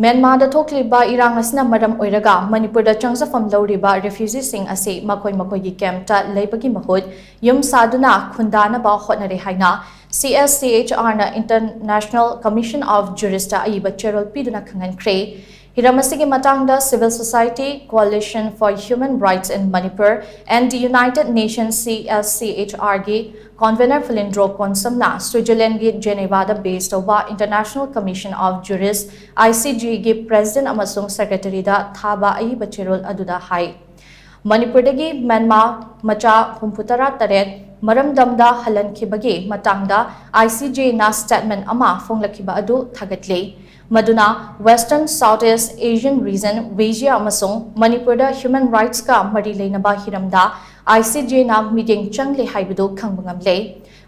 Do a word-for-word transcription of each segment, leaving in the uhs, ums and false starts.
ꯃ꯭ꯌꯥꯟꯃꯥꯔꯗ ꯊꯣꯛꯂꯤꯕ ꯏꯔꯥꯡ ꯑꯁꯤꯅ ꯃꯔꯝ ꯑꯣꯏꯔꯒ ꯃꯅꯤꯄꯨꯔꯗ ꯆꯪꯖꯐꯝ ꯂꯧꯔꯤꯕ refugeeꯁꯤꯡ ꯑꯁꯤ ꯃꯈꯣꯏ ꯃꯈꯣꯏꯒꯤ campꯇ ꯂꯩꯕꯒꯤ ꯃꯍꯨꯠ ꯌꯨꯝ ꯁꯥꯗꯨꯅ ꯈꯨꯟꯗꯥꯅꯕ ꯍꯣꯠꯅꯔꯦ ꯍꯥꯏꯅ C S C H Rꯅ International Commission of Juristsꯇ ꯑꯏꯕ ꯆꯦꯔꯣꯜ ꯄꯤꯗꯨꯅ ꯈꯪꯍꯟꯈ꯭ꯔꯦ꯫ ꯍꯤꯔꯝ ꯑꯁꯤꯒꯤ ꯃꯇꯥꯡꯗ Civil Society Coalition for Human Rights in Manipur and the United Nations C S C H Rꯒꯤ convener ꯐꯂꯤꯟꯗ꯭ꯔꯣ ꯀꯣꯟꯁꯝꯅ Switzerlandꯒꯤ Genevaꯗ base ꯇꯧꯕ International Commission of Jurists, I C Jꯒꯤ president ꯑꯃꯁꯨꯡ secretaryꯗ ꯊꯥꯕ ꯑꯏꯕ ꯆꯦꯔꯣꯜ ꯑꯗꯨꯗ ꯍꯥꯏ꯫ ꯃꯅꯤꯄꯨꯔꯗꯒꯤ ꯃ꯭ꯌꯥꯟꯃꯥꯔ ꯃꯆꯥ ꯍꯨꯝꯐꯨꯇꯔꯥ ꯇꯔꯦꯠ ꯃꯔꯝꯗꯝꯗ ꯍꯜꯍꯟꯈꯤꯕꯒꯤ ꯃꯇꯥꯡꯗ I C Jꯅ statement ꯑꯃ ꯐꯣꯡꯂꯛꯈꯤꯕ ꯑꯗꯨ ꯊꯥꯒꯠꯂꯤ꯫ ꯃꯗꯨꯅ Western Southeast Asian region, WEJA ꯑꯃꯁꯨꯡ ꯃꯅꯤꯄꯨꯔꯗ human rightsꯀ ꯃꯔꯤ ꯂꯩꯅꯕ ꯍꯤꯔꯝꯗ I C Jꯅ ꯃꯤꯠꯌꯦꯡ ꯆꯪꯂꯦ ꯍꯥꯏꯕꯗꯨ ꯈꯪꯕ ꯉꯝꯂꯦ꯫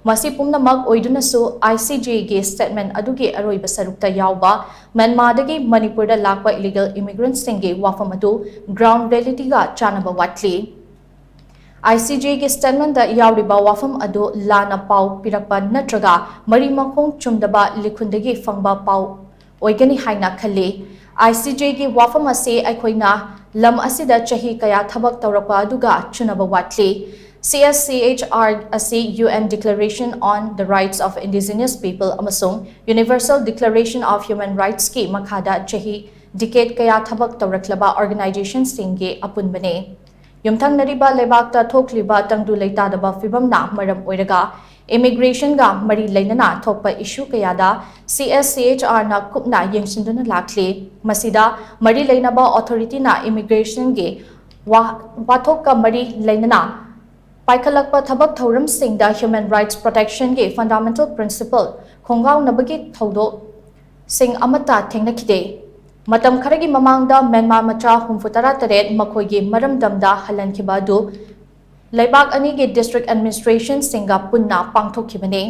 ꯃꯁꯤ ꯄꯨꯝꯅꯃꯛ ꯑꯣꯏꯗꯨꯅꯁꯨ I C Jꯒꯤ statement ꯑꯗꯨꯒꯤ ꯑꯔꯣꯏꯕ ꯁꯔꯨꯛꯇ ꯌꯥꯎꯕ ꯃ꯭ꯌꯥꯟꯃꯥꯔꯗꯒꯤ ꯃꯅꯤꯄꯨꯔꯗ ꯂꯥꯛꯄ illegal immigrantꯁꯤꯡꯒꯤ ꯋꯥꯐꯝ ꯑꯗꯨ ground realityꯒ ꯆꯥꯟꯅꯕ ꯋꯥꯠꯂꯤ꯫ I C Jꯒꯤ statementꯇ ꯌꯥꯎꯔꯤꯕ ꯋꯥꯐꯝ ꯑꯗꯨ ꯂꯥꯟꯅ ꯄꯥꯎ ꯄꯤꯔꯛꯄ ꯅꯠꯇ꯭ꯔꯒ ꯃꯔꯤ ꯃꯈꯣꯡ ꯆꯨꯝꯗꯕ ꯂꯤꯈꯨꯟꯗꯒꯤ ꯐꯪꯕ ꯄꯥꯎ ꯑꯣꯏꯒꯅꯤ ꯍꯥꯏꯅ ꯈꯜꯂꯤ꯫ I C Jꯒꯤ ꯋꯥꯐꯝ ꯑꯁꯤ ꯑꯩꯈꯣꯏꯅ ꯂꯝ ꯑꯁꯤꯗ ꯆꯍꯤ ꯀꯌꯥ ꯊꯕꯛ ꯇꯧꯔꯛꯄ ꯑꯗꯨꯒ ꯆꯨꯅꯕ ꯋꯥꯠꯂꯤ꯫ C S C H R ꯑꯁꯤ U N Declaration on the Rights of Indigenous People ꯑꯃꯁꯨꯡ Universal Declaration of Human Rightsꯀꯤ ꯃꯈꯥꯗ ꯆꯍꯤ decade ꯀꯌꯥ ꯊꯕꯛ ꯇꯧꯔꯛꯂꯕ organizationꯁꯤꯡꯒꯤ ꯑꯄꯨꯟꯕꯅꯤ꯫ ꯌꯨꯝꯊꯪꯅꯔꯤꯕ ꯂꯩꯕꯥꯛꯇ ꯊꯣꯛꯂꯤꯕ ꯇꯪꯗꯨ ꯂꯩꯇꯥꯗꯕ ꯐꯤꯚꯝꯅ ꯃꯔꯝ ꯑꯣꯏꯔꯒ immigrationꯒ ꯃꯔꯤ ꯂꯩꯅꯅ ꯊꯣꯛꯄ issue ꯀꯌꯥꯗ C S C H Rꯅ ꯀꯨꯞꯅ ꯌꯦꯡꯁꯤꯟꯗꯨꯅ ꯂꯥꯛꯂꯤ꯫ ꯃꯁꯤꯗ ꯃꯔꯤ ꯂꯩꯅꯕ authorityꯅ immigrationꯒꯤ ꯋꯥ-, ꯋꯥꯊꯣꯛꯀ ꯃꯔꯤ ꯂꯩꯅꯅ ꯄꯥꯏꯈꯠꯂꯛꯄ ꯊꯕꯛ ꯊꯧꯔꯝꯁꯤꯡꯗ human rights protectionꯒꯤ fundamental principle ꯈꯣꯡꯒꯥꯎꯅꯕꯒꯤ ꯊꯧꯗꯣꯛꯁꯤꯡ ꯑꯃꯠꯇ ꯊꯦꯡꯅꯈꯤꯗꯦ꯫ ꯃꯇꯝ ꯈꯔꯒꯤ ꯃꯃꯥꯡꯗ ꯃ꯭ꯌꯥꯟꯃꯥꯔ ꯃꯆꯥ ꯍꯨꯝꯐꯨꯇꯔꯥ ꯇꯔꯦꯠ ꯃꯈꯣꯏꯒꯤ ꯃꯔꯝꯗꯝꯗ ꯍꯜꯍꯟꯈꯤꯕ ꯑꯗꯨ ꯂꯩꯕꯥꯛ ꯑꯅꯤꯒꯤ district administrationꯁꯤꯡꯒ ꯄꯨꯟꯅ ꯄꯥꯡꯊꯣꯛꯈꯤꯕꯅꯤ꯫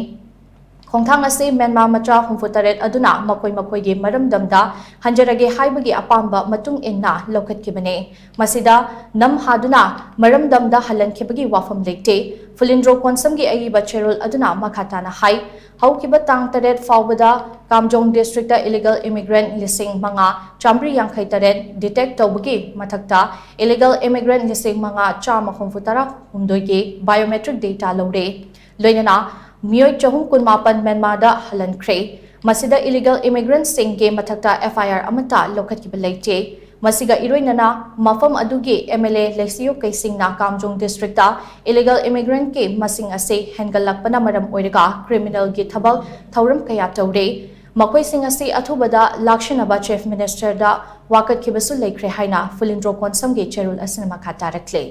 ꯈꯣꯡꯊꯥꯡ ꯑꯁꯤ ꯃ꯭ꯌꯥꯟꯃꯥꯔ ꯃꯆꯥ ꯍꯨꯝꯐꯨ ꯇꯔꯦꯠ ꯑꯗꯨꯅ ꯃꯈꯣꯏ ꯃꯈꯣꯏꯒꯤ ꯃꯔꯝꯗꯝꯗ ꯍꯟꯖꯔꯒꯦ ꯍꯥꯏꯕꯒꯤ ꯑꯄꯥꯝꯕ ꯃꯇꯨꯡ ꯏꯟꯅ ꯂꯧꯈꯠꯈꯤꯕꯅꯤ꯫ ꯃꯁꯤꯗ ꯅꯝꯍꯥꯗꯨꯅ ꯃꯔꯝꯗꯝꯗ ꯍꯜꯍꯟꯈꯤꯕꯒꯤ ꯋꯥꯐꯝ ꯂꯩꯇꯦ꯫ ꯐꯨꯂꯤꯟꯗ꯭ꯔꯣ ꯀꯣꯟꯁꯝꯒꯤ ꯑꯏꯕ ꯆꯦꯔꯣꯜ ꯑꯗꯨꯅ ꯃꯈꯥ ꯇꯥꯅ ꯍꯥꯏ, ꯍꯧꯈꯤꯕ ꯇꯥꯡ ꯇꯔꯦꯠ ꯐꯥꯎꯕꯗ ꯀꯥꯝꯖꯣꯡ district ꯏꯂꯤꯒꯦꯜ ꯏꯃꯤꯒ꯭ꯔꯦꯟꯠ ꯂꯤꯁꯤꯡ ꯃꯉꯥ ꯆꯥꯃꯔꯤ ꯌꯥꯡꯈꯩ ꯇꯔꯦꯠ detect ꯇꯧꯕꯒꯤ ꯃꯊꯛꯇ ꯏꯂꯤꯒꯦꯜ ꯏꯃꯤꯒ꯭ꯔꯦꯟꯠ ꯂꯤꯁꯤꯡ ꯃꯉꯥ ꯆꯥꯝꯃ ꯍꯨꯝꯐꯨ ꯇꯔꯥ ꯍꯨꯝꯗꯣꯏꯒꯤ biometric data ꯂꯧꯔꯦ꯫ ꯂꯣꯏꯅꯅ ꯃꯤꯑꯣꯏ ꯆꯍꯨꯝ ꯀꯨꯟꯃꯥꯄꯟ ꯃ꯭ꯌꯥꯟꯃꯥꯔꯗ ꯍꯜꯍꯟꯈ꯭ꯔꯦ꯫ ꯃꯁꯤꯗ ꯏꯂꯤꯒꯦꯜ ꯏꯃꯤꯒ꯭ꯔꯦꯟꯠꯁꯤꯡꯒꯤ ꯃꯊꯛꯇ FIR ꯑꯃꯠꯇ ꯂꯧꯈꯠꯈꯤꯕ ꯂꯩꯇꯦ꯫ ꯃꯁꯤꯒ ꯏꯔꯣꯏꯅꯅ ꯃꯐꯝ ꯑꯗꯨꯒꯤ MLA ꯂꯩꯁꯤꯌꯣꯛ ꯀꯩꯁꯤꯡꯅ ꯀꯥꯝꯖꯣꯡ district ꯏꯂꯤꯒꯦꯜ ꯏꯃꯤꯒ꯭ꯔꯦꯟꯠꯀꯤ ꯃꯁꯤꯡ ꯑꯁꯤ ꯍꯦꯟꯒꯠꯂꯛꯄꯅ ꯃꯔꯝ ꯑꯣꯏꯔꯒ criminalꯒꯤ ꯊꯕꯛ ꯊꯧꯔꯝ ꯀꯌꯥ ꯇꯧꯔꯦ꯫ ꯃꯈꯣꯏꯁꯤꯡ ꯑꯁꯤ ꯑꯊꯨꯕꯗ ꯂꯥꯛꯁꯤꯟꯅꯕ Chief Ministerꯗ ꯋꯥꯀꯠꯈꯤꯕꯁꯨ ꯂꯩꯈ꯭ꯔꯦ ꯍꯥꯏꯅ ꯐꯨꯂꯤꯟꯗ꯭ꯔꯣ ꯀꯣꯟꯁꯝꯒꯤ ꯆꯦꯔꯣꯜ ꯑꯁꯤꯅ ꯃꯈꯥ ꯇꯥꯔꯛꯂꯤ꯫